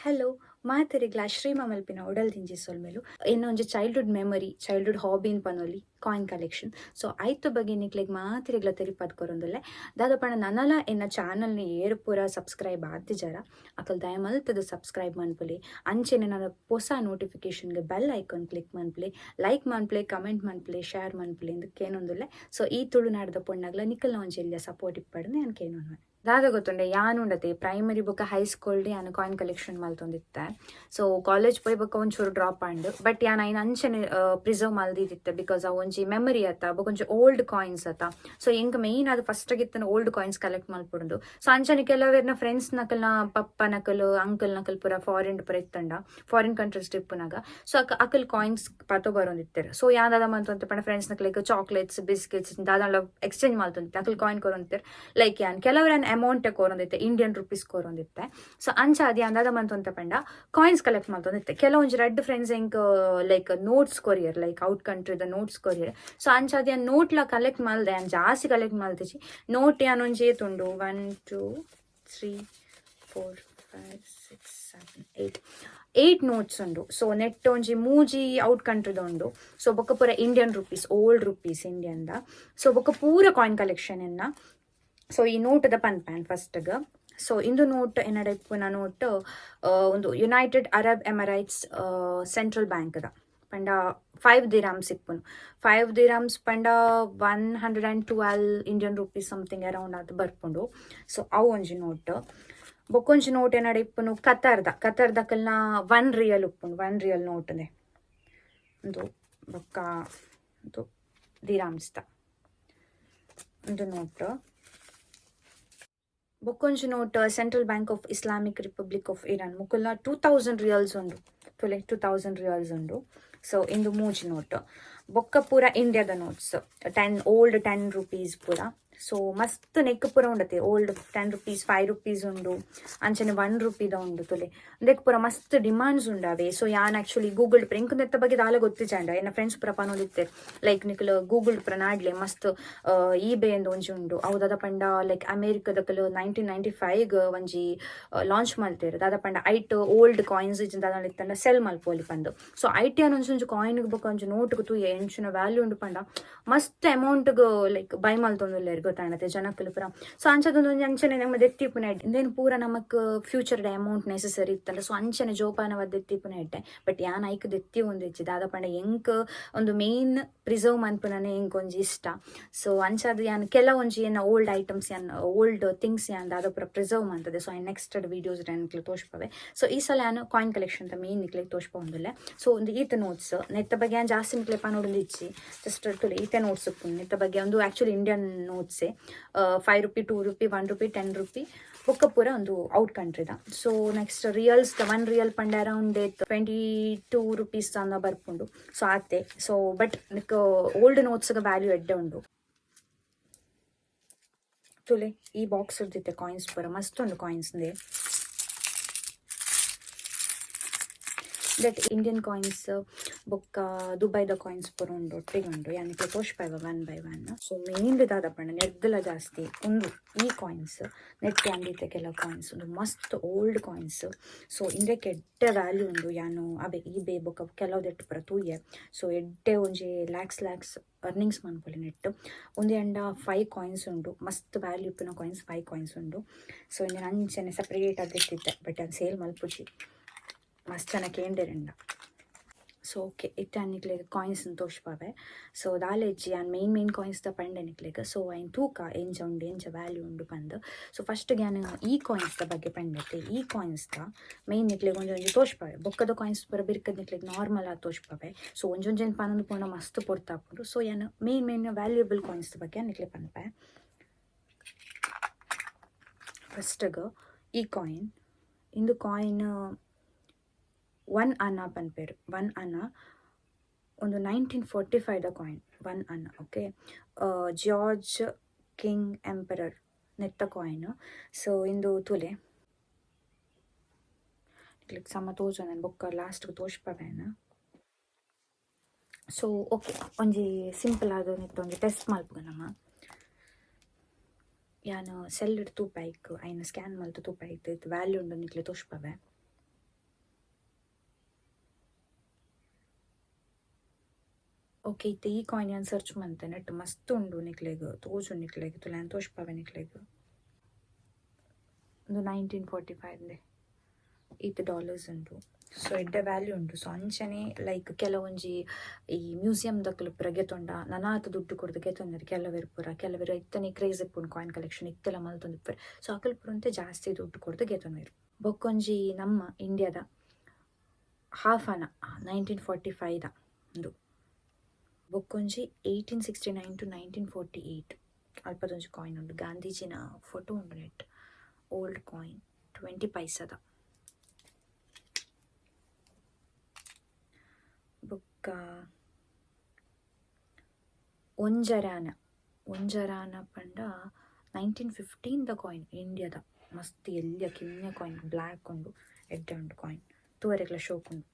Hello ಮಾತೆರೆಗ್ಲ ಶ್ರೀಮ ಮಲ್ಪಿನ ಉಡಲ್ ದಿಂಜಿ ಸೊಲ್ಮೆಲು. ಎನ್ನ ಒಂಜಿ ಚೈಲ್ಡ್ಹುಡ್ ಮೆಮೊರಿ, ಚೈಲ್ಡ್ಹುಡ್ ಹಾಬಿನ್ ಪನೊಲಿ, ಕಾಯಿನ್ ಕಲೆಕ್ಷನ್. ಸೊ ಐತ ಬಗ್ಗೆ ನಿಕ್ಲೆಗ್ ಮಾತೆರೆಗ್ಲ ತೆರಿಪಾದ್ ಕೊರೊಂದುಲ್ಲೆ. ದಾದ ಪಂಡ, ನನಲ ಎನ್ನ ಚಾನಲ್ನ ಏರ್ ಪೂರ ಸಬ್ಸ್ಕ್ರೈಬ್ ಆತಿಜಾರ, ಅಕಲ್ ದಯ ಮಲ್ತದ ಸಬ್ಸ್ಕ್ರೈಬ್ ಮನ್ಪುಲೆ. ಅಂಚೆನೆ ನನ್ನ ಪೊಸ ನೋಟಿಫಿಕೇಶನ್ಗೆ ಬೆಲ್ ಐಕಾನ್ ಕ್ಲಿಕ್ ಮನ್ಪುಲೆ, ಲೈಕ್ ಮನ್ಪುಲೆ, ಕಮೆಂಟ್ ಮನ್ಪುಲೆ, ಶೇರ್ ಮನ್ಪುಲೆ ಇಂದು ಕೇನೊಂದುಲ್ಲೆ. ಸೊ ಈ ತುಳುನಾಡದ ಪೊಣ್ಣಗ್ಲ ನಿಕಲ್ನ ಒಂಜಿ ಎಲ್ಯ ಸಪೋರ್ಟ್ ಇಪ್ಪಡ್ಂದ್ ಯಾನ್ ಕೇನೊನ್ವೆ. ದಾದ ಗೊತ್ತುಂಡೆ, ಯಾನ್ ಉಂಡತೆ ಪ್ರೈಮರಿ ಬೊಕ್ಕ ಹೈ ಸ್ಕೂಲ್ ಯಾನ್ ಕಾಯಿನ್ ಕಲೆಕ್ಷನ್ ಮಲ್ತೊಂದಿತ್ತೆ. ಸೊ ಕಾಲೇಜ್ ಪೋಯಿ ಬೊಕ್ಕ ಒಂಚೂರು ಡ್ರಾಪ್ ಆಂಡ್. ಬಟ್ ಯಾನ್ ಐನ್ ಅಂಚನೆ ಪ್ರಿಸರ್ವ್ ಮಲ್ದಿದಿತ್ತೆ, because ಅವು ಒಂಜಿ ಮೆಮೊರಿ ಅತ್ತ, ಬೊಕ ಒಂಜಿ ಓಲ್ಡ್ ಕಾಯಿನ್ಸ್ ಅತ್ತ. ಸೊ ಎಂಕ್ ಮೇನ್ ಅದು ಫಸ್ಟ್ ಗಿತ್ತನ ಓಲ್ಡ್ ಕಾಯಿನ್ಸ್ ಕಲೆಕ್ಟ್ ಮಲ್ಪುಂಡು. ಸೊ ಅಂಚನೆ ಕೆಲವೆರ್ನ ಫ್ರೆಂಡ್ಸ್ ನಕಲ್ನ ಪಪ್ಪ ನಕಲ್, ಅಂಕಲ್ ನಕಲ್ ಪೂರ ಫಾರಿನ್ ಪೂರ ಇತ್ತಂಡ, ಫಾರಿನ್ ಕಂಟ್ರೀಸ್ ಇಪ್ಪುನಾಗ, ಸೊ ಅಕ ಅಕಲ್ ಕಾಯಿನ್ಸ್ ಪತೊ ಬರೊಂದಿತ್ತೆರ್. ಸೊ ಯಾನ್ ದಾದ ಮಂತೊಂತೆ ಪಂಡ, ಫ್ರೆಂಡ್ಸ್ ನಕಲೆಗ್ ಚಾಕ್ಲೇಟ್ಸ್, ಬಿಸ್ಕೆಟ್ಸ್ ದಾದಾಂಡ ಎಕ್ಸ್ಚೇಂಜ್ ಮಲ್ತೊಂದಿತ್ತೆ. ಅಕಲ್ ಕಾಯಿನ್ ಕೊರೊಂದಿತ್ತೆರ್. ಲೈಕ್ ಯಾನ್ ಕೆಲವರ ಅಮೌಂಟ್ ಕೊರೊಂದಿತ್ತೆ, ಇಂಡಿಯನ್ ರುಪೀಸ್ ಕೊರೊಂದಿತ್ತೆ. ಸೊ ಅಂಚ ಅದು ಯಾನ್ ದಾದ ಮಂತೊಂತೆ ಪಂಡ, ಕಾಯಿನ್ಸ್ ಕಲೆಕ್ಟ್ ಮಲ್ತೊಂದಿತ್ತೆ. ಕೆಲವೊಂಜಿ ರಡ್ಡ್ ಫ್ರೆಂಡ್ಸ್ ಎಂಕ್ ಲೈಕ್ ನೋಟ್ಸ್ ಕೊರಿಯರ್, ಲೈಕ್ ಔಟ್ ಕಂಟ್ರಿದ ನೋಟ್ಸ್ ಕೊರಿಯರ್. ಸೊ ಅಂಚ ಅದು ಯಾನ್ ನೋಟ್ಲ ಕಲೆಕ್ಟ್ ಮಲ್ದೆ. ಯಾನ್ ಜಾಸ್ತಿ ಕಲೆಕ್ಟ್ ಮಲ್ತಿಜಿ ನೋಟ್. ಯಾನ್ ಒಂಜಿ ಏತುಂಡು? 1, 2, 3, 4, 5, 6, 7, 8, 8 notes ಉಂಡು. ಸೊ ನೆಟ್ ಒಂಜಿ ಮೂಜಿ ಔಟ್ ಕಂಟ್ರಿದ ಉಂಡು. ಸೊ ಬೊಕ್ಕ ಪೂರ ಇಂಡಿಯನ್ ರುಪೀಸ್, ಓಲ್ಡ್ ರುಪೀಸ್ ಇಂಡಿಯನ್ದ. ಸೊ ಬೊಕ್ಕ ಪೂರ ಕಾಯಿನ್ ಕಲೆಕ್ಷನ್ ಎನ್ನ. ಸೊ ಈ ನೋಟದ ಪನ್ಪ್ಯಾನ್ ಫಸ್ಟ್ಗ್. ಸೊ ಇಂದು ನೋಟ್ ಎನ್ನಡ ಇಪ್ಪುನ ನೋಟ್ ಒಂದು ಯುನೈಟೆಡ್ ಅರಬ್ ಎಮರೈಟ್ಸ್ ಸೆಂಟ್ರಲ್ ಬ್ಯಾಂಕ್ದ. ಪಂಡ 5 ದಿರಾಮ್ಸ್ ಇಪ್ಪುನು. 5 ದಿರಾಮ್ಸ್ ಪಂಡ 112 Indian rupees something around ಅದು ಬರ್ಪುಂಡು. ಸೊ ಅವು ಒಂಜಿ ನೋಟ್. ಬೊಕ್ಕೊಂಜಿ ನೋಟ್ ಎನ್ನಡ ಇಪ್ಪುನು ಕತಾರ್ದ. ಕತಾರ್ದಕಲ್ನ 1 ರಿಯಲ್ ಉಪ್ಪುಂಡು. 1 ರಿಯಲ್ ನೋಟ್ ಉಂದು. ಬೊಕ್ಕ ಉಂದು ದಿರಾಮ್ಸ್ದ ಒಂದು ನೋಟ್. ಬೊಕ್ಕೊಂಜಿ note central bank of Islamic republic of Iran ಮುಕುಲ್ನ 2000 riyals ಉಂಡು. ತುಲೆ, 2000 ರಿಯಲ್ಸ್ ಉಂಡು. ಸೊ ಇಂದು ಮೂಜಿ ನೋಟ್. ಬೊಕ್ಕ ಪೂರ ಇಂಡಿಯಾದ ನೋಟ್ಸ್, 10, ಓಲ್ಡ್ 10 ರುಪೀಸ್ ಪೂರ. ಸೊ ಮಸ್ತ್ ನೆಕ್ ಪೂರ ಉಂಡತೆ. ಓಲ್ಡ್ 10 ರುಪೀಸ್, 5 ರುಪೀಸ್ ಉಂಡು. ಅಂಚನೆ 1 ರುಪಿದ ಉಂಡು. ತುಲೆ, ಅಂದೆಕ್ ಪೂರ ಮಸ್ತ್ ಡಿಮಾಂಡ್ಸ್ ಉಂಡಾವೆ. ಸೊ ಯಾನ್ ಆಕ್ಚುಲಿ ಗೂಗಲ್, ಎಂಕ್ ನೆತ್ತ ಬಗ್ಗೆ ದಾಲ ಗೊತ್ತಿಜಾಂಡ. ಎನ್ನ ಫ್ರೆಂಡ್ಸ್ ಪೂರ ಪನೊಂದಿತ್ತೆ, ಲೈಕ್ ನಿಕುಲು ಗೂಗಲ್ ಪೂರ ನಾಡ್ಲೆ, ಮಸ್ತ್ ಈ ಬೇ ಅಂದ್ ಒಂಜಿ ಉಂಡು. ಅವು ದಾದ ಪಂಡ, ಲೈಕ್ ಅಮೇರಿಕದಕಲು 1995 ಒಂಜಿ ಲಾಂಚ್ ಮಲ್ತೇರು. ದಾದ ಪಂಡ, ಐಟ್ ಓಲ್ಡ್ ಕಾಯಿನ್ಸ್ ದಾದ ಇತ್ತಂಡ ಸೆಲ್ ಮಲ್ಪೊಲಿ ಪಂದ್. ಸೊ ಐಟ್ ಯಾನ್ ಒಂಜಿ ಒಂಜಿ ಕಾಯಿನ್ ಬೊಕ್ಕ ಒಂಜಿ ನೋಟ್ಗ್ ತೂಯೆ, ಎಂಚಿನ ವ್ಯಾಲ್ಯೂ ಉಂಡು ಪಂಡ, ಮಸ್ತ್ ಅಮೌಂಟ್ಗ್ ಲೈಕ್ ಬೈ ಮಲ್ತೊಂದುಲ್ಲೆರ್ ಗೊತ್ತಾಣತೆ ಜನಕ್ಕಲು ಪೂರ. ಸೊ ಅಂಚದೊಂದು ಒಂಜಿ ಅಂಚನೆ ನಮ್ಮ ದೆತ್ತಿಪುನ ಎಡ್ಡೆ. ಇಂದೇನು ಪೂರ ನಮಕ್ ಫ್ಯೂಚರ್ ಅಮೌಂಟ್ ನೆಸೆಸರಿ ಇತ್ತಂಡ, ಸೊ ಅಂಚನೆ ಜೋಪಾನವಾದ ದೆತ್ತಿಪುನ ಎಡ್ಡೆ. ಬಟ್ ಯಾನ್ ಐಕ್ ದೆತ್ತಿ ಒಂದು ಇಜ್ಜಿ. ದಾದ ಪಂಡ, ಎಂಕ್ ಒಂದು ಮೇನ್ ಪ್ರಿಸರ್ವ್ ಮನ್ಪುನನೆ ಎಂಕ್ ಒಂಜಿ ಇಷ್ಟ. ಸೊ ಅಂಚಾದ್ ಯಾನ್ ಕೆಲವೊಂಜಿ ಎನ್ನ ಓಲ್ಡ್ ಐಟಮ್ಸ್, ಯಾನ್ ಓಲ್ಡ್ ಥಿಂಗ್ಸ್ ಯಾನ್ ದಾದ ಪೂರ ಪ್ರಿಸರ್ವ್ ಮಂತದೆ. ಸೊ ಐನ್ ನೆಕ್ಸ್ಟ್ ವೀಡಿಯೋಸ್ ನಿಕ್ಲೆ ತೋಷ್ಪವೆ. ಸೊ ಈ ಸಲ ಯಾನ್ ಕಾಯಿನ್ ಕಲೆಕ್ಷನ್ ಮೇನ್ ನಿಕ್ಲೆ ತೋಷ್ಪೊಂದುಲ್ಲೆ. ಸೊ ಒಂದು ಈತ ನೋಟ್ಸ್, ನೆತ್ತ ಬಗ್ಗೆ ಯಾನ್ ಜಾಸ್ತಿ ನಿಕ್ಲೆ ಪನೊಡೊಂದು ಇಜ್ಜಿ. ಜಸ್ಟ್ ತುಲೆ, ಈತೆ ನೋಟ್ಸ್ ಉಪ್ಪುಂಡು. ನೆತ್ತ ಬಗ್ಗೆ ಒಂದು actually Indian ನೋಟ್ಸೆ, 5 rupee, 2 rupee, 1 rupee, 10 rupee. ಬೊಕ್ಕ ಪೂರ ಒಂದು ಔಟ್ ಕಂಟ್ರಿದ. ಸೊ ನೆಕ್ಸ್ಟ್ ರಿಯಲ್ಸ್, 1 ರಿಯಲ್ ಪಂಡ ಅರೌಂಡ್ 22 ರುಪೀಸ್ ಅಂದ ಬರ್ಪುಂಡು. ಸೊ ಆತೆ. ಸೊ ಬಟ್ ಓಲ್ಡ್ ನೋಟ್ಸ್ ವ್ಯಾಲ್ಯೂ ಎಡ್ಡೆ ಉಂಡು. ತುಲೆ, ಈ ಬಾಕ್ಸ್ ಇರ್ದಿತ್ತೆ ಕಾಯಿನ್ಸ್ ಪೂರ. ಮಸ್ತ್ ಉಂಡು coins. That Indian coins ಬೊಕ್ಕ ದುಬೈದ ಕಾಯಿನ್ಸ್ ಪೂರ ಉಂಡು, ಒಟ್ಟಿಗೆ ಉಂಡು. ಯಾನ್ ತೋಷ್ಪಾಯ್ವ ಒನ್ ಬೈ ಒನ್. ಸೊ ಮೇನ್ಲಿ ದಾದ ಪಂಡ, ನೆರ್ದಲ ಜಾಸ್ತಿ ಉಂದು ಈ ಕಾಯಿನ್ಸ್. ನೆಟ್ ಅಂದಿತ್ತೆ ಕೆಲವು ಕಾಯಿನ್ಸ್ ಉಂದು ಮಸ್ತ್ ಓಲ್ಡ್ ಕಾಯಿನ್ಸ್. ಸೊ ಇಂದಕ್ಕೆ ಎಡ್ಡೆ ವ್ಯಾಲ್ಯೂ ಉಂಡು. ಯಾನು ಅವೆ ಈ ಬೇ ಬೊಕ್ಕ ಕೆಲವು ಪೂರ ತೂಯೆ. ಸೊ ಎಡ್ಡೆ ಒಂಜಿ ಲ್ಯಾಕ್ಸ್ ಲ್ಯಾಕ್ಸ್ ಅರ್ನಿಂಗ್ಸ್ ಮನ್ಪೊಲಿ ನೆಟ್. ಒಂದೇ ಅಂಡ 5 ಕಾಯಿನ್ಸ್ ಉಂಡು. ಮಸ್ತ್ ವ್ಯಾಲ್ಯೂ ಇಪ್ಪುನ ಕಾಯಿನ್ಸ್ 5 ಕಾಯಿನ್ಸ್ ಉಂಡು. ಸೊ ಇಂದೆನ್ ಅಂಚನೆ ಸಪ್ರೇಟ್ ಅದಿತ್ತಿತ್ತೆ. ಬಟ್ ಅದು ಸೇಲ್ ಮಲ್ಪುಜಿ, ಮಸ್ತ್ ಜನ ಕೇಂಡೆರಂಡ. ಸೊ ಓಕೆ, ಇತ್ತೆ ನಿಕ್ಲೆಗ್ ಕಾಯಿನ್ಸ್ ತೋಷ್ಪಾವೆ. ಸೊ ದಾಲೆಜ್ಜಿ, ಯಾನ್ ಮೇನ್ ಮೇನ್ ಕಾಯಿನ್ಸ್ ದ ಪಂಡೆ ನಿಕ್ಲೆಗ್. ಸೊ ಐನ್ ತೂಕ ಎಂಚ ಉಂಡು, ಎಂಚ ವ್ಯಾಲ್ಯೂ ಉಂಡು ಪಂದ್. ಸೊ ಫಸ್ಟ್ ಯಾನ್ ಈ ಕಾಯಿನ್ಸ್ ದ ಬಗ್ಗೆ ಪಂಡೆತೆ. ಈ ಕಾಯಿನ್ಸ್ ದ ಮೇನ್ ನಿಕ್ಲೆಗ್ ಒಂಜೊಂಜಿ ತೋಷ್ಪಾವೆ. ಬೊಕ್ಕದ ಕಾಯಿನ್ಸ್ ಪೂರ ಬಿರ್ಕದ್ ನಿಕ್ಲೆಗ್ ನಾರ್ಮಲ್ ಆದ್ ತೋಷ್ಪಾವೆ. ಸೊ ಒಂಜೊಂಜೆನ್ ಪನೊಂದು ಪೋಂಡ ಮಸ್ತ್ ಪೊರ್ತಾಪುಂಡು. ಸೊ ಯಾನ್ ಮೇನ್ ಮೇನ್ ವ್ಯಾಲ್ಯೂಯಬಲ್ ಕಾಯಿನ್ಸ್ ದ ಬಗ್ಗೆ ನಿಕ್ಲೆ ಪನ್ಪೆ. ಫಸ್ಟ್ಗ್ ಈ ಕಾಯಿನ್. ಇಂದು ಕಾಯಿನ್ 1 ಅನ್ನ ಪನ್ಪೆರ್. 1 ಅನ್ನ ಒಂದು 1945 the coin, 1 ಅನ್ನ. ಓಕೆ, ಜಾರ್ಜ್ ಕಿಂಗ್ ಎಂಪರರ್ ನೆತ್ತ ಕಾಯಿನ್. ಸೊ ಇಂದು ತುಲೆ, ನಿಕ್ಲೆಗ್ ಸಮ ತೋಜೊಂದು, ಬೊಕ್ಕ ಲಾಸ್ಟ್ ತೋಷ್ಪವೇನ. ಸೊ ಓಕೆ, ಒಂಜಿ ಸಿಂಪಲ್ ಆದ್ ನೆತ್ತ ಒಂಜಿ ಟೆಸ್ಟ್ ಮಲ್ಪುಗ ನಮ. ಯಾನ್ ಸೆಲ್ ತೂಪ, ಐಕ್ ಐನ್ ಸ್ಕ್ಯಾನ್ ಮಲ್ತ್ ತೂಪ, ಐಕ್ ವ್ಯಾಲ್ಯೂ ಉಂಡು ನಿಕ್ಲೆ ತೋಷ್ಪವೆ. ಓಕೆ, ಇತ್ತೆ ಈ ಕಾಯಿನ್ ಯಾನ್ ಸರ್ಚ್ ಮಂತೆ ನೆಟ್ ಮಸ್ತ್ ಉಂಡು ನಿಕ್ಲೆಗ್ ತೋಜುಂಡು ನಿಕ್ಲೆಗ್ ತುಲೆ ಯಾನ್ ತೋಜ್ಪಾವೆ ನಿಕ್ಲೆಗ್. ಉಂದು 1945 ಈತ್ ಡಾಲರ್ಸ್ ಉಂಡು. ಸೊ ಎಡ್ಡೆ ವ್ಯಾಲ್ಯೂ ಉಂಡು. ಸೊ ಅಂಚನೆ ಲೈಕ್ ಕೆಲವೊಂಜಿ ಈ ಮ್ಯೂಸಿಯಂ ದಕುಲು ಪೂರ ಗೆತೊಂಡ ನನಾತ್ ದುಡ್ಡು ಕೊರ್ದು ಗೆತೊಂದೆರ್ ಕೆಲವೆರ್ ಪೂರ. ಕೆಲವೆರ್ ಇತ್ತನೆ ಕ್ರೇಜ್ ಇಪ್ಪುಂಡು ಕಾಯಿನ್ ಕಲೆಕ್ಷನ್ ಇತ್ತೆಲ ಮಲ್ತೊಂದಿಪ್ಪೆರ್. ಸೊ ಅಕುಲು ಪೂರ ಒಂತೆ ಜಾಸ್ತಿ ದುಡ್ಡು ಕೊರ್ದು ಗೆತೊನ್ವೆರ್. ಬೊಕ್ಕೊಂಜಿ ನಮ್ಮ ಇಂಡಿಯಾದ ಹಾಫ್ ಆನ 1945 ದ ಉಂದು. ಬೊಕ್ಕೊಂಜಿ 1869 ಟು 1948 ಅಲ್ಪದೊಂಜಿ ಕಾಯಿನ್ ಉಂಡು. ಗಾಂಧೀಜಿನ ಫೋಟೋ ಉಂಡು ನೆಟ್. ಓಲ್ಡ್ ಕಾಯಿನ್ 20 ಪೈಸದ. ಬೊಕ್ಕ ಒಂಜರಾನ ಒಂಜರಾನ ಪಂಡ 1915 ದ ಕಾಯಿನ್ ಇಂಡಿಯಾದ. ಮಸ್ತ್ ಎಲ್ಯ ಕಿನ್ಯ ಕಾಯಿನ್ ಬ್ಲ್ಯಾಕ್ ಉಂಡು ಎಡ್ಡೆ ಉಂಡು ಕಾಯಿನ್ ತೂವರೆಗ್ಲ ಶೋಕ್ ಉಂಡು.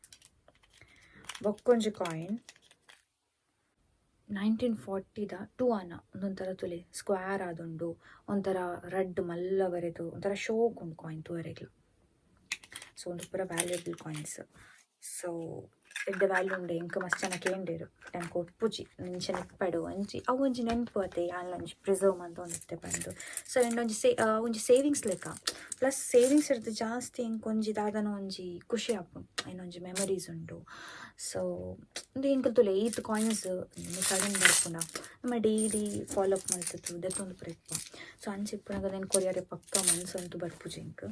ಬೊಕ್ಕೊಂಜಿ ಕಾಯಿನ್ 1940ದ 2 ಆನ. ಉಂದೊಂಥರ ತೂಲೆ ಸ್ಕ್ವೇರ್ ಆದುಂಡು ಒಂಥರ ರಡ್ಡ್ ಮಲ್ಲ ಬರೆದು ಒಂಥರ ಶೋಕ್ ಉಂಡು ಕಾಯಿನ್ ತೂವರೆಗ್ಲ. ಸೊ ಉಂದು ಪೂರ ವ್ಯಾಲ್ಯೂಯಬಲ್ ಕಾಯಿನ್ಸ್. ಸೊ ಎಡ್ಡೆ ವ್ಯಾಲ್ಯೂ ಉಂಡು. ಎಂಕ್ ಮಸ್ತ್ ಜನ ಕೇಂಡೆರ್ ಯಾನ್ ಕೊರ್ಪುಜಿ ಇಂಚನೆ ಇಪ್ಪಡ್ ಒಂಜಿ ಅವು ಒಂಜಿ ನೆನ್ಪು ಅತೆ ಯಾನ್ಲ ಒಂಜಿ ಪ್ರಿಸರ್ವ್ ಮಂತೊಂದಿತ್ತೆ ಪಂದ್. ಸೊ ಎಂಡ ಒಂಜಿ ಒಂಜಿ ಸೇವಿಂಗ್ಸ್ ಲೆಕ್ಕ ಪ್ಲಸ್ ಸೇವಿಂಗ್ಸ್ ಇರ್ದ್ ಜಾಸ್ತಿ ಎಂಕ್ ಒಂಜಿ ದಾದನ ಒಂಜಿ ಖುಷಿ ಆಪುಂಡು ಐನೊಂಜಿ ಮೆಮೊರೀಸ್ ಉಂಡು. ಸೊ ಉಂದು ಎಂಕುಲು ತೂಲೆ ಈತ್ ಕಾಯಿನ್ಸ್ ಸಡನ್ ಬರ್ಪುಂಡ ನಮ ಡೈಲಿ ಫಾಲೋ ಅಪ್ ಮಲ್ತುದು ದೆತ್ತೊಂದು ಪೂರ ಇಪ್ಪ. ಸೊ ಅಂಚ ಇಪ್ಪುನಗ ಅವೆನ್ ಕೊರಿಯರೆ ಪಕ್ಕ ಮನ್ಸಂತೂ ಬರ್ಪುಜಿ ಎಂಕ್.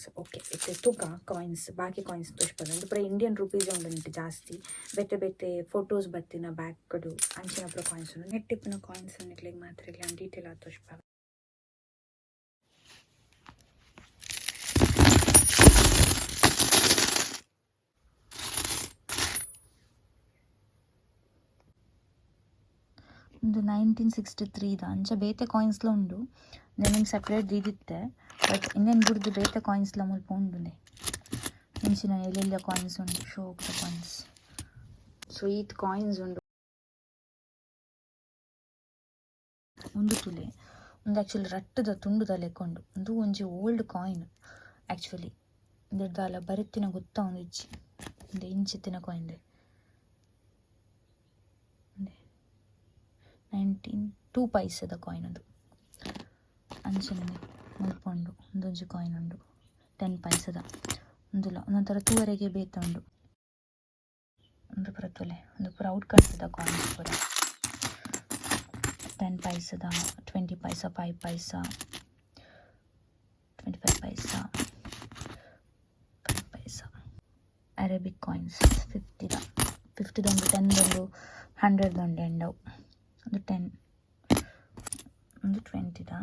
ಸೊ ಓಕೆ, ಇತ್ತೆ ತೂಕ ಕಾಯಿನ್ಸ್ ಬಾಕಿ ಕಾಯಿನ್ಸ್ ತೋಜ್ಪಾದ. ಉಂದು ಪೂರ ಇಂಡಿಯನ್ ರುಪೀಸ್ ಉಂಡು ನೆಟ್ ಜಾಸ್ತಿ. ಬೇತೆ ಬೇತೆ ಫೋಟೋಸ್ ಬತ್ತಿನ ಬ್ಯಾಕ್ ಡ್ ಅಂಚಿನ ಪೂರ ಕಾಯಿನ್ಸ್ ಉಂಡು. ನೆಟ್ ಇಪ್ಪುನ ಕಾಯಿನ್ಸ್ ನಿಕ್ಲೆಗ್ ಮಾತೆರೆಗ್ಲ ಯಾನ್ ಡೀಟೇಲ್ ಆದ್ ತೋಜ್ಪಾವೆ. ಉಂದು 1963 ದ. ಅಂಚ ಬೇತೆ ಕಾಯಿನ್ಸ್ಲ ಉಂಡು. ಉಂದೆನ್ ಸೆಪರೇಟ್ ದೀದಿತ್ತೆ ಬಟ್ ಇಂದೆನ್ ಬುಡ್ದು ಬೇತೆ ಕಾಯಿನ್ಸ್ಲ ಮುಲ್ಪ ಉಂಡು. ಇಂಚಿನ ಎಲ್ಯ ಎಲ್ಯ ಕಾಯಿನ್ಸ್ ಉಂಡು ಶೋಕ್ದ ಕಾಯಿನ್ಸ್. ಸೊ ಈತ್ ಕಾಯಿನ್ಸ್ ಉಂಡು. ಉಂದು ತೂಲೆ, ಉಂದು ಆಕ್ಚುಲಿ ರಟ್ಟುದ ತುಂಡುದ ಲೆಕ್ಕ ಉಂಡು. ಉಂದು ಒಂಜಿ ಓಲ್ಡ್ ಕಾಯಿನ್ ಆಕ್ಚುಲಿ. ಉಂದೆಟ್ ದಾಲ ಬರೆತಿನ ಗೊತ್ತಾವೊಂದಿಜ್ಜಿ. ಉಂದು ಇಂಚಿತ್ತಿನ ಕಾಯಿನ್ ಉಂದೆ 19 2 ಪೈಸೆದ ಕಾಯಿನ್ ಉಂದು. ಅಂಚನೆ ಮುಲ್ಪ ಉಂಡು ಉಂದೊಂಜಿ ಕಾಯಿನ್ ಉಂಡು 10 ಪೈಸೆದ. ಉಂದುಲ ಉಂದೊಂಥರ ತೂವರೆಗೆ ಬೇತೆ ಉಂಡು. ಉಂದು ಪೂರ ತೂಲೆ, ಉಂದು ಪೂರ ಔಟ್ ಕಂಟ್ರಿದ ಕಾಯಿನ್ಸ್ ಪೂರ. 10 ಪೈಸೆದ, 20 ಪೈಸಾ, 5 ಪೈಸಾ, 25 ಪೈಸಾ, 5 ಪೈಸಾ. ಅರೇಬಿಕ್ ಕಾಯಿನ್ಸ್ 50ದ, 50ದ ಉಂಡು, 10 ಉಂಡು, 100 ಉಂಡು. ಎಂಡವು ಉಂದು 10, ಉಂದು 20ದ.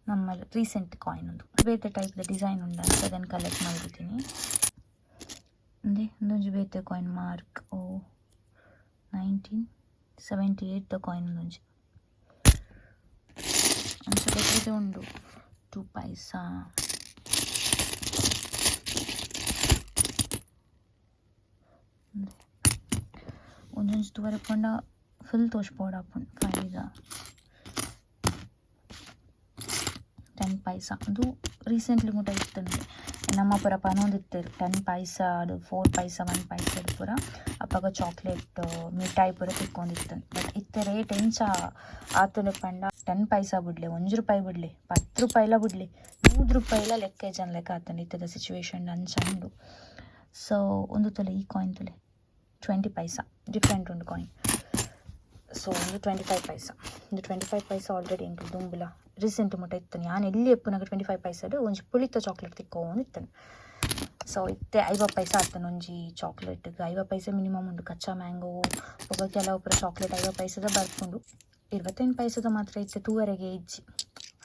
ನಮ್ಮ ರೀಸೆಂಟ್ ಕಾಯಿನ್ ಉಂದು. ಬೇತೆ ಟೈಪ್ದ ಡಿಸೈನ್ ಉಂಡು ಅಂತ ಅದನ್ನು ಕಲೆಕ್ಟ್ ಮಲ್ದಿದ್ದೀನಿ. ಉಂದೆ ಉಂದೊಂಜಿ ಬೇತೆ ಕಾಯಿನ್ ಮಾರ್ಕ್. ಓ 1978 ದ ಕಾಯಿನ್ ಉಂದೊಂಜಿ. ಅಂಚ ಬೇತೆ ಬೇತೆ ಉಂಡು. 2 ಪೈಸಾ. ಒಂಜೊಂಜಿ ತೂವರೆ ಪೋಂಡ ಫುಲ್ ತೋಜ್ಪೋಡಾಪುಂಡು. 5 ದ, 10 ಪೈಸಾ. ಉಂದು ರೀಸೆಂಟ್ಲಿ ಮುಟ ಇತ್ತುಂಡು. ನಮ್ಮ ಪೂರ ಪನೊಂದಿತ್ತೆರ್ 10 ಪೈಸಾ 4 ಪೈಸಾ 1 ಪೈಸಾ ಪೂರ ಅಪಗ ಚಾಕ್ಲೇಟ್ ಮಿಠಾಯಿ ಪೂರ ತಿಕ್ಕೊಂದಿತ್ತುಂಡು. ಬಟ್ ಇತ್ತೆ ರೇಟ್ ಎಂಚ ಆತುಂಡು ಪಂಡ 10 ಪೈಸಾ ಬುಡ್ಲೆ, 1 ರೂಪಾಯಿ ಬುಡ್ಲೆ, 10 ರೂಪಾಯಿಲ ಬುಡ್ಲೆ, 100 ರೂಪಾಯಿಲ ಲೆಕ್ಕ ಇಜ್ಜಂದ್ ಲೆಕ್ಕ ಆತುಂಡು. ಇತ್ತೆದ ಸಿಚುವೇಶನ್ ಅಂಚ ಉಂಡು. ಸೊ ಉಂದು ತೂಲೆ, ಈ ಕಾಯಿನ್ ತೂಲೆ, 20 ಪೈಸಾ ಡಿಫ್ರೆಂಟ್ ಉಂಡು ಕಾಯಿನ್. ಸೊ ಉಂದು 25 ಪೈಸಾ. ಉಂದು 25 ಪೈಸಾ ಆಲ್ರೆಡಿ ಎಂಕ್ ದುಂಬುಲ ರೀಸೆಂಟ್ ಮುಟ ಇತ್ತುಂಡು. ಯಾನ್ ಎಲ್ಲಿ ಎಪ್ಪುನಗ 25 ಪೈಸಾಡ್ ಒಂಜಿ ಪುಳಿತ ಚಾಕ್ಲೇಟ್ ತಿಕ್ಕೊಂದು ಇತ್ತುಂಡು. ಸೊ ಇತ್ತೆ 50 ಪೈಸಾ ಆತುಂಡು ಒಂಜಿ ಚಾಕ್ಲೇಟ್. 50 ಪೈಸೆ ಮಿನಿಮಮ್ ಉಂಡು. ಕಚ್ಚಾ ಮ್ಯಾಂಗೋ ಬೊಕ ಕೆಲವು ಪೂರ ಚಾಕ್ಲೇಟ್ 50 ಪೈಸದ ಬರ್ಪುಂಡು. 25 ಪೈಸದ ಮಾತ್ರ ಇತ್ತೆ ತೂವರೆಗೆ ಇಜ್ಜಿ.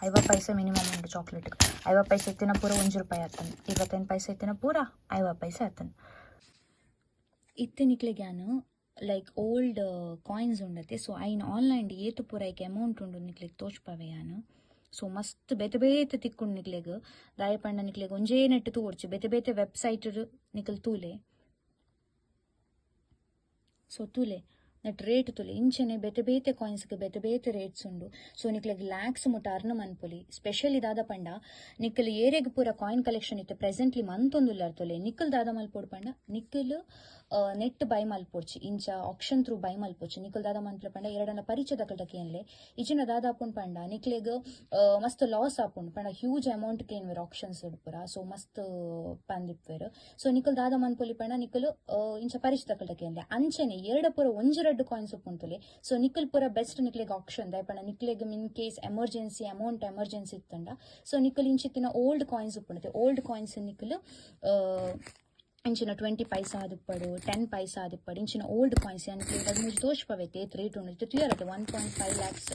50 ಪೈಸೆ ಮಿನಿಮಮ್ ಉಂಡು ಚಾಕ್ಲೇಟ್. 50 ಪೈಸೆ ಇತ್ತಿನ ಪೂರ 1 ರೂಪಾಯಿ ಆತುಂಡು. 25 ಪೈಸೆ ಇತ್ತಿನ ಪೂರ 50 ಪೈಸೆ ಆತುಂಡು. ಇತ್ತೆ ನಿಕ್ಲೆಗ್ ಯಾನ್ ಲೈಕ್ ಓಲ್ಡ್ ಕಾಯಿನ್ಸ್ ಉಂಡತೆ, ಸೊ ಐನ್ ಆನ್ಲೈನ್ ಏತ್ ಪೂರ ಐಕ್ ಅಮೌಂಟ್ ಉಂಡು ನಿಕ್ಲೆಗ್ ತೋಜ್ಪಾವೆ ಯಾನ್. ಸೊ ಮಸ್ತ್ ಬೇತೆ ಬೇತೆ ತಿಕ್ಕುಂಡು ನಿಕ್ಲೆಗ್. ದಾಯೆ ಪಂಡ ನಿಕ್ಲೆಗ್ ಒಂಜೇ ನೆಟ್ ತೂವೊಡ್ಚಿ, ಬೇತೆ ಬೇತೆ ವೆಬ್ಸೈಟ್ ನಿಕಲ್ ತೂಲೆ. ಸೊ ತೂಲೆ, ನೆಟ್ ರೇಟ್ ತೂಲೆ. ಇಂಚನೆ ಬೇತೆ ಬೇತೆ ಕಾಯಿನ್ಸ್ಗೆ ಬೇತೆ ಬೇತೆ ರೇಟ್ಸ್ ಉಂಡು. ಸೊ ನಿಕ್ಲೆಗ್ ಲ್ಯಾಕ್ಸ್ ಮುಟ್ಟ ಅರ್ನ್ ಮನ್ಪೊಲಿ. ಸ್ಪೆಷಲಿ ದಾದ ಪಂಡ, ನಿಕ್ಕಲ್ ಏರೆಗ್ ಪೂರ ಕಾಯಿನ್ ಕಲೆಕ್ಷನ್ ಇತ್ತೆ ಪ್ರೆಸೆಂಟ್ಲಿ ಮಂತೊಂದುಲ್ಲಾರ್ ತೂಲೆ, ನಿಕ್ಕಲ್ ದಾದ ಮಲ್ಪೊಡು ಪಂಡ, ನಿಕ್ಕಲ್ ನೆಟ್ ಬೈ ಮಲ್ಪೊಡ್ಚಿ, ಇಂಚ ಆಕ್ಷನ್ ಥ್ರೂ ಬೈ ಮಲ್ಪೊಡ್ಚಿ. ನಿಕ್ಕಲ್ ದಾದ ಮನ್ಪುಲೆ ಪಂಡ, ಎರಡನ ಪರಿಚಯದಕಲ್ಟ ಕೇನ್ಲೆ. ಇಜಿನ ದಾದ ಆಪುಂಡು ಪಂಡ, ನಿಕ್ಲೆಗ್ ಮಸ್ತ್ ಲಾಸ್ ಆಪುಂಡು. ಪಂಡ ಹ್ಯೂಜ್ ಅಮೌಂಟ್ ಕೇನ್ವೆರ್ ಆಕ್ಷನ್ಸ್ ಪೂರ. ಸೊ ಮಸ್ತ್ ಪಂದಿಪ್ಪೆರ್. ಸೊ ನಿಕುಲ್ ದಾದ ಮನ್ಪೊಲಿ ಪಂಡ, ನಿಕುಲು ಇಂಚ ಪರಿಚಯದಕಲ್ಟ ಕೇನ್ಲೆ. ಅಂಚನೆ ಎರಡ ಪೂರ ಒಂಜಿ ರಡ್ಡ್ ಕಾಯಿನ್ಸ್ ಉಪ್ಪುಂಡು. ಸೊ ನಿಕುಲ್ ಪೂರ ಬೆಸ್ಟ್ ನಿಕ್ಲೆಗ್ ಆಪ್ಷನ್. ದಾಯೆ ಪಂಡ ನಿಕ್ಲೆಗ್ in case emergency amount emergency ಇತ್ತಂಡ, ಸೊ ನಿಕುಲ್ ಇಂಚಿತ್ತಿನ ಓಲ್ಡ್ ಕಾಯಿನ್ಸ್ ಉಪ್ಪುಂಡು. ಓಲ್ಡ್ ಕಾಯಿನ್ಸ್ ನಿಕುಲು ಇಂಚಿನ 20 ಪೈಸಾ ಆದಿಪ್ಪಡು, 10 ಪೈಸಾ ಆದಿಪ್ಪಡು, ಇಂಚಿನ ಓಲ್ಡ್ ಕಾಯಿನ್ಸ್ ನಿಕ್ಲೆಗ್ ರಡ್ಡ್ ಮೂಜಿ ತೋಜ್ಪವೆತ್ತೆ ಏತ್ ರೇಟ್ ಉಂಡು. ಇತ್ತೆ ತೂಯರತ್ತೆ, 1.5 lakhs.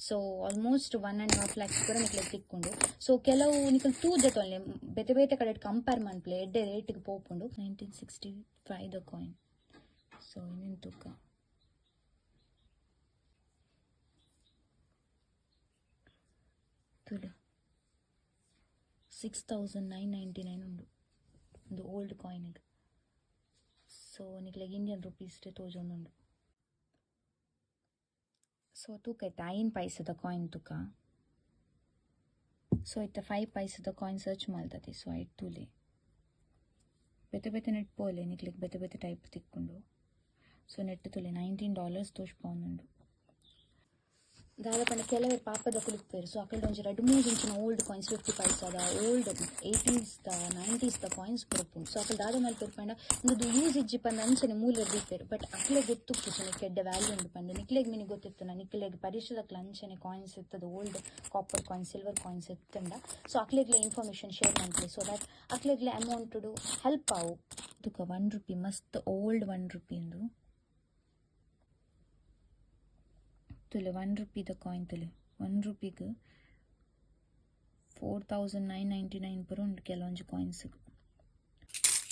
So almost 1.5 lakhs ಪೂರ ನಿಕ್ಲೆಗ್ ತಿಕ್ಕುಂಡು. ಸೊ ಕೆಲವು ನಿಕುಲ್ ತೂದೆ ತೊಲ್ಲೆ, ಬೇತೆ ಬೇತೆ ಕಡೆಟ್ ಕಂಪೇರ್ ಮನ್ಪುಲೆ, ಎಡ್ಡೆ ರೇಟ್ಗೆ ಪೋಪುಂಡು. 1965 the coin. So ಇಂದೆನ್ ತೂಕ. ತೂಲೆ, 6999 ಉಂಡು ಉಂದು ಓಲ್ಡ್ ಕಾಯಿನ್ಗೆ. ಸೊ ನಿಕ್ಲೆಗ್ ಇಂಡಿಯನ್ ರುಪೀಸ್ ತೋಜೊಂದುಂಡು. ಸೊ ತೂಕ, ಇತ್ತೆ 5 ಪೈಸದ ಕಾಯಿನ್ ತೂಕ. ಸೊ ಇತ್ತೆ 5 ಪೈಸದ ಕಾಯಿನ್ ಸರ್ಚ್ ಮಲ್ತದೆ. ಸೊ ಐಟ್ ತೂಲೆ, ಬೇತೆ ಬೇತೆ ನೆಟ್ ಪೋಲೆ, ನಿಕ್ಲೆಗ್ ಬೇತೆ ಬೇತೆ ಟೈಪ್ ತಿಕ್ಕುಂಡು. ಸೊ ನೆಟ್ ತೂಲೆ, $19 ತೋಜ್ಪಾವೊಂದುಂಡು. ದಾದ ಪಂಡ, ಕೆಲವೆರ್ ಪಾಪದಕುಲು ಇಪ್ಪೆರ್. ಸೊ ಅಕಲ್ಡ ಒಂಜಿ ರಡ್ಡ್ ಮೂಜಿ ಇಂಚಿನ ಓಲ್ಡ್ ಕಾಯಿನ್ಸ್, 50 ಪೈಸಾದ, ಓಲ್ಡ್ 80ಸ್ the, 90ಸ್ the coins ಪೂರ ಉಪ್ಪುಂಡು. ಸೊ ಅಕುಲು ದಾದ ಮಲ್ಪೆರ್ ಪಂಡ, ಉಂದು ಯೂಸ್ ಇಜ್ಜಿ ಪಂದ್ ಅಂಚನೆ ಮೂಲೆ ದೀಪೆರ್. ಬಟ್ ಅಕ್ಲೆಗ್ ಗೊತ್ತುಪ್ಪುಜಿ ನೆಕ್ಕ್ ಎಡ್ಡೆ ವ್ಯಾಲ್ಯೂ ಉಂಡು ಪಂದ್. ನಿಕ್ಲೆಗ್ ಮಿನಿ ಗೊತ್ತಿತ್ತುನ, ನಿಕ್ಲೆಗ್ ಪರಿಚಯದಕ್ಲ್ ಅಂಚನೆ ಕಾಯಿನ್ಸ್ ಇತ್ತದ, old copper coins, silver coins ಇತ್ತುಂಡ, ಸೊ ಅಕ್ಲೆಗ್ಲ ಇನ್ಫಾರ್ಮೇಶನ್ ಶೇರ್ ಮನ್ಪುಲೆ, ಸೊ that ಅಕ್ಲೆಗ್ಲ ಅಮೌಂಟ್ ಹೆಲ್ಪ್ ಆವು. ತುಕ, 1 ರುಪಿ, ಮಸ್ತ್ ಓಲ್ಡ್ 1 ರುಪಿ ಉಂದು. ತೂಲೆ, 1 ರುಪಿದ ಕಾಯಿನ್ ತೂಲೆ. 1 ರುಪಿಗ್ 4999 ಪೂರ ಉಂಡು ಕೆಲವೊಂಜಿ ಕಾಯಿನ್ಸ್.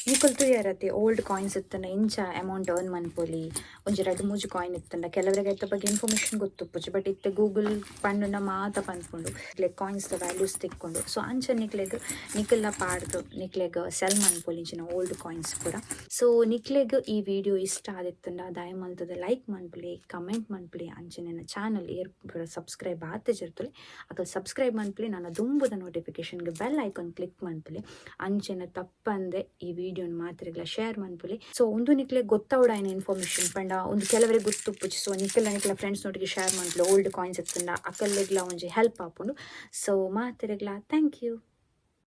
ನಿಕುಲು ತೂಯರತ್ತೆ, ಓಲ್ಡ್ ಕಾಯಿನ್ಸ್ ಇತ್ತಂಡ ಇಂಚ ಅಮೌಂಟ್ ಅರ್ನ್ ಮನ್ಪೊಲಿ. ಒಂಜಿ ರಡ್ಡ್ ಮೂಜಿ ಕಾಯಿನ್ ಇತ್ತಂಡ ಕೆಲವರಿಗೆ ಐತ ಬಗ್ಗೆ ಇನ್ಫಾರ್ಮೇಶನ್ ಗೊತ್ತುಪ್ಪುಜಿ. ಬಟ್ ಇತ್ತೆ ಗೂಗಲ್ ಪಂಡುಂಡ ಮಾತ ಪನ್ಪುಂಡು. ಲೈಕ್ ಕಾಯಿನ್ಸ್ ದ ವ್ಯಾಲ್ಯೂಸ್ ತಿಕ್ಕುಂಡು. ಸೊ ಅಂಚ ನಿಕ್ಲೆಗ್ ನಿಕಲ್ನ ಪಾಡ್ದು ನಿಕ್ಲೆಗ್ ಸೆಲ್ ಮನ್ಪೊಲಿ ಇಂಚಿನ ಓಲ್ಡ್ ಕಾಯಿನ್ಸ್ ಪೂರ. ಸೊ ನಿಕ್ಲೆಗ್ ಈ ವಿಡಿಯೋ ಇಷ್ಟ ಆದಿತ್ತಂಡ ದಯ ಮಲ್ತದ ಲೈಕ್ ಮನ್ಪುಲೆ, ಕಮೆಂಟ್ ಮನ್ಪುಲೆ. ಅಂಚನೆ ಚಾನಲ್ ಏರ್ ಪೂರ ಸಬ್ಸ್ಕ್ರೈಬ್ ಆತಿಜಿರ್ತುಲೆ, ಅಕಲ್ ಸಬ್ಸ್ಕ್ರೈಬ್ ಮನ್ಪುಲೆ. ನನ್ನ ದುಂಬುದ ನೋಟಿಫಿಕೇಶನ್ಗೆ ಬೆಲ್ ಐಕಾನ್ ಕ್ಲಿಕ್ ಮನ್ಪುಲೆ. ಅಂಚನೆ ತಪ್ಪಂದೆ ಈ ವಿಡಿಯೋನ ಮಾತ್ರೆಗ್ಲ ಶೇರ್ ಮನ್ಪುಲೆ. ಸೊ ಉಂದು ನಿಕ್ಲೆಗ್ ಗೊತ್ತಾವಡಾಯಿನ ಇನ್ಫಾರ್ಮೇಶನ್. ಪಂಡ ಉಂದು ಕೆಲವರಿಗೆ ಗೊತ್ತುಪ್ಪುಜಿ. ಸೊ ನಿಕಲ್ನ ನಿಕ್ಲ ಫ್ರೆಂಡ್ಸ್ ನೊಟ್ಟಿಗೆ ಶೇರ್ ಮನ್ಪುಲೆ. ಓಲ್ಡ್ ಕಾಯಿನ್ಸ್ ಇತ್ತಂಡ ಅಕಲ್ಲೆಗ್ಲ ಒಂಜಿ ಹೆಲ್ಪ್ ಆಪುಂಡು. ಸೊ ಮಾತೆರೆಗ್ಲ thank you.